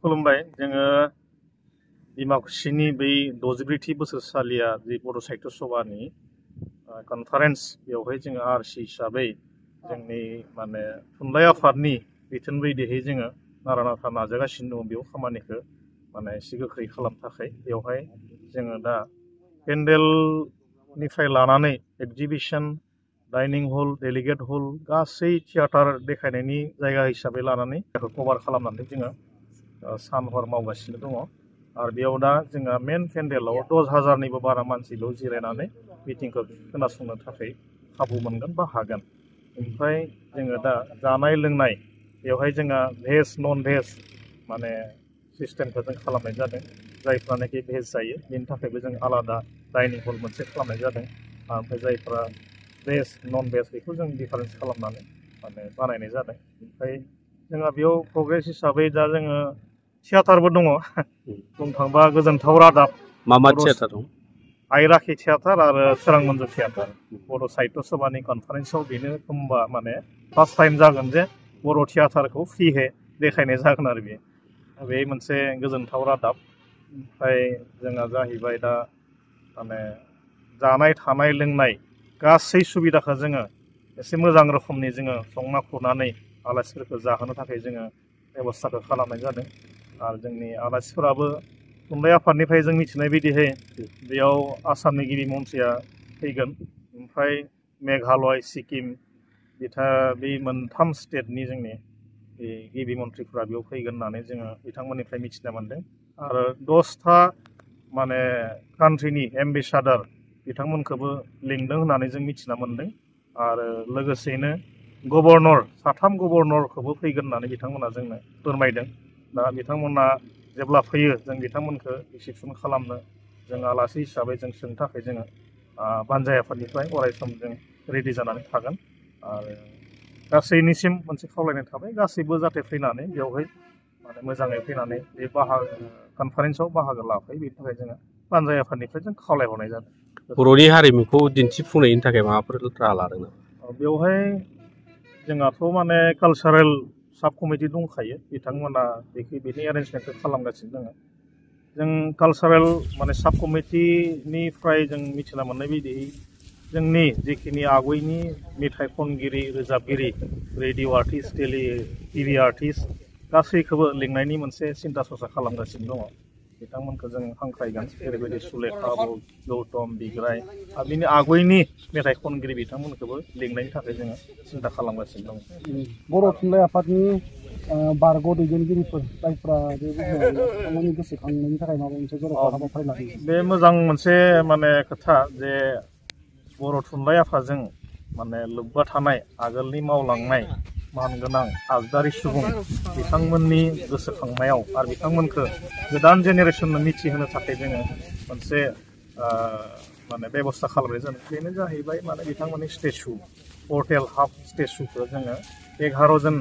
खुलुमबाय जोङो डिमाकुसिनि बै 63थि बोसोरसालिया जि बड' साहित्य सभानि कनफारेन्स बेवहाय जोङो आरसि हिसाबै जोंनि माने थुनलाइ आफादनि बिथोन बायदियै जोङो नारा नाथा नाजागासिनो दङ बेयाव खामानिखौ माने एसे गोख्रै खालामनो थाखाय बेवहाय जोङो दा पेन्डेलनिफ्राय लानानै एक्जिबिसन डाइनिं हल डेलिगेट हल गासै थियाटार देखायनायनि जायगा हिसाबै लानानै बेखौ कभार खालामनानै जोङो सान हर मावगासिनो दङ आरो बेयाव दा जोंहा मेन पेन्डेलाव 10,000निबो बारा मानसिल' जिरायनानै मिटिंखौ खोनासंनो थाखाय खाबु मोनगोन बा हागोन। ओमफ्राय जोङो दा जानाय लोंनाय बेवहाय जोंहा भेज नन भेज माने सिस्टेमखौ जों खालामनाय जादों। जायफ्रानाखि भेज जायो बेनि थाखायबो जों आलादा डाइनिं हल मोनसे खालामनाय जादों। ओमफ्राय जायफ्रा भेज नन भेज बेखौ जों डिफारेन्स खालामनानै माने बानायनाय जादों। ओमफ्राय जोंहा बेयाव प्रग्रेस हिसाबै दा जोङो थियाटारबो दङ बुंनो थाङोबा गोजोनथाव रादाब मा थियाटार दं? आइ राखि थियाटार आरो सोरां मन्जु थियाटार बर' साहित्य सभानि कनफारेन्सआव बेनो होमबा माने फार्स्ट टाइम जागोन जे बर' थियाटारखौ फ्रिहै देखायनाय जागोन आरो बे मोनसे गोजोनथाव रादाब। ओमफ्राय जोंहा जाहैबाय दा माने जानाय थानाय लोंनाय गासै सुबिदाखौ जोङो एसे मोजां रोखोमनि जोङो संना खुरनानै आलासिफोरखौ जाहोनो थाखाय जोङो बेब'स्थाखौ खालामनाय जादों आरो जोंनि आलासिफोराबो थुनलाइ आफादनिफ्राय जों मिथिनाय बायदिहै बेयाव आसामनि गिबि मन्थ्रिया फैगोन ओमफ्राय मेघालय सिक्किम बे मोनथाम स्टेटनि जोंनि बे गिबि मन्थ्रिफ्रा बेयाव फैगोन होननानै जोङो बिथांमोननिफ्राय मिथिनो मोन्दों आरो 10था माने कान्ट्रिनि एम्बेसाडार बिथांमोनखौबो लिंदों होननानै जों मिथिना मोन्दों आरो लोगोसेयैनो गभर्नर 3 गभर्नरखौबो फैगोन होननानै बिथांमोना जोंनो फोरमायदों। दा बिथांमोना जेब्ला फैयो जों बिथांमोनखौ रिसिपसन खालामनो जों आलासि हिसाबै जों सोंनो थाखाय जोङो बानजाय आफादनिफ्राय अरायसम जों रेडि जानानै थागोन आरो गासैनिसिम मोनसे खावलायनाय थाबाय गासैबो जाहाथे फैनानै बेवहाय माने मोजाङै फैनानै बे कनफारेन्सआव बाहागो लाफैयो बेनि थाखाय जोङो बानजाय आफादनिफ्राय जों खावलायहरनाय जादों। बर'नि हारिमुखौ दिन्थिफुंनायनि थाखाय माबाफोर राहा लादों नामा? बेवहाय जोंहाथ' माने कालसारेल साब कमिटि दंखायो बिथांमोना बेनि एरेन्जमेन्टखौ खालामगासिनो दङ। जों कालसारेल माने साब कमिटिनिफ्राय जों मिथिना मोननाय बायदि जोंनि जिखिनि आगयनि मेथाइ खनगिरि रोजाबगिरि रेडिअ आर्टिस्ट टिभि आर्टिस्ट गासैखौबो लिंनायनि मोनसे सिन्था सरसा खालामगासिनो दङ। बिथांमोनखौ जों हांख्रायगोन जेरैबायदि सुलेखा गौतम बिग्राय आरो बिनि आगयनि मेथाइ खनगिरि बिथांमोनखौबो लिंनायनि थाखाय जोङो सिन्था खालामगासिनो दं। बर' थुनलाइ आफादनि बारग' दैदेनगिरिफोर जायफ्रा बे बिथांमोननि गोसोखांनायनि थाखाय माबा मोनसे जर'खा हाबाफारि लादों। बे मोजां मोनसे माने खोथा जे बर' थुनलाइ आफादजों माने लोब्बा थानाय आगोलनि मावलांनाय मानगोनां आगदारि सुबुं बिथांमोननि गोसोखांनायाव आरो बिथांमोनखौ गोदान जेनेरेसननो मिथिहोनो थाखाय जोङो मोनसे माने बेब'स्था खालामनाय जादों। बेनो जाहैबाय माने बिथांमोननि स्टेचु पर्टेल हाफ स्टेचुखौ जोङो 11 जन